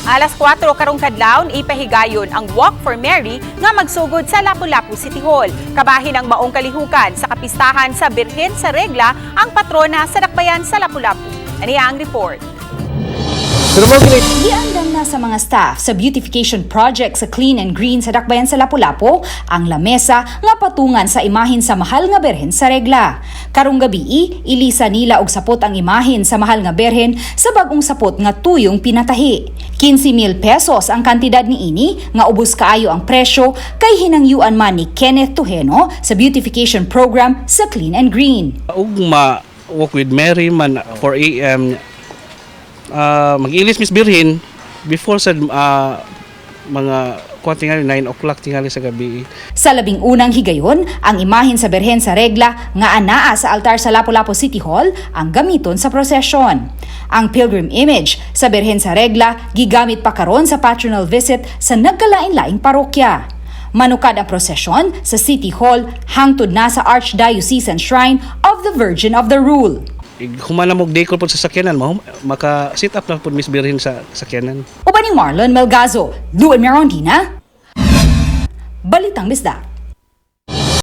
Alas 4 karong kadlawon, ipahigayon ang Walk for Mary nga magsugod sa Lapu-Lapu City Hall. Kabahin ang maong kalihukan sa kapistahan sa Birhen sa Regla, ang patrona sa Dakbayan sa Lapu-Lapu. Aniya ang report. Pero mo gini Giandam na sa mga staff sa beautification project sa Clean and Green sa Dakbayan sa Lapu-Lapu ang lamesa nga patungan sa imahin sa Mahal nga Berhen sa Regla. Karong gabi, ilisa nila og sapot ang imahin sa Mahal nga Berhen sa bagong sapot nga tuyong pinatahi. 15 mil pesos ang kantidad niini nga ubos kaayo ang presyo kay hinangyuan man ni Kenneth Tujeno sa beautification program sa Clean and Green. Ugma, Walk with Mary man, 4 a.m. Mag-ilis Miss Birhin before sa mga kuan tingali 9 o'clock tingali sa gabi. Sa 11 higayon, ang imahin sa Berhen sa Regla nga anaa sa altar sa Lapu-Lapu City Hall ang gamiton sa prosesyon. Ang pilgrim image sa Berhen sa Regla gigamit pa karon sa patronal visit sa nagkalain-laing parokya. Manukad ang prosesyon sa City Hall hangtod na sa Archdiocesan Shrine of the Virgin of the Rule. Human na mo decor pod sa sakyanan, maka sit up na pod Miss Birhin sa sakyanan. Uban ni Marlon Melgazo, Luen Mirondina, Balitang Bisdak.